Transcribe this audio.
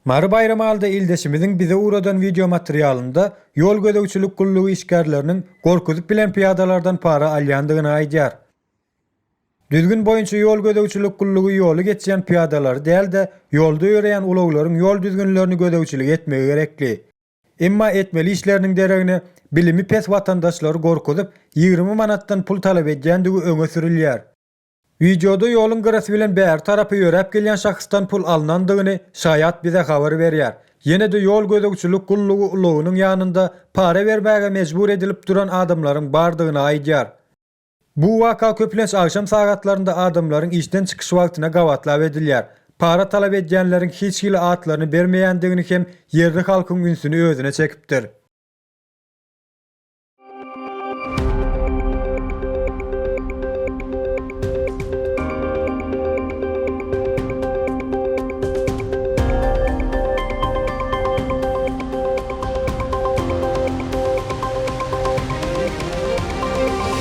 Mary Baýramalyda ildeşimiziň bize ugradan wideo materialynda ýol gözegçilik gullugy işgärleriniň gorkuzyp bilen pyýadalardan para alýandygyny aýdýar. Düzgün boýunça ýol gözegçilik gullugy ýoly geçýän pyýadalary däl-de, ýolda ýöreýän ulaglaryň ýol düzgünlerini gözegçilik etmegi gerekli. Emma etmeli işleriniň deregine bilimi pes watandaşlary gorkuzyp, 20 manatdan pul talap edýändigi öňe sürülýär. Wideoda ýoluň gyrasy bilen bäri tarapa ýöräp gelýän şahsdan pul alnandygyny şaýat bize habar berýär. Ýene-de ýol gözegçilik gullugy ulagynyň ýanynda para bermäge mejbur edilip duran adamlaryň bardygyny aýdýar. Bu waka köplenç agşam sagatlarynda adamlaryň işden çykyş wagtyna gabatlap edilýär. Para talap edýänleriň hiç hili atlaryny bermeýändigini hem ýerli halkyň ünsüni özüne çekipdir.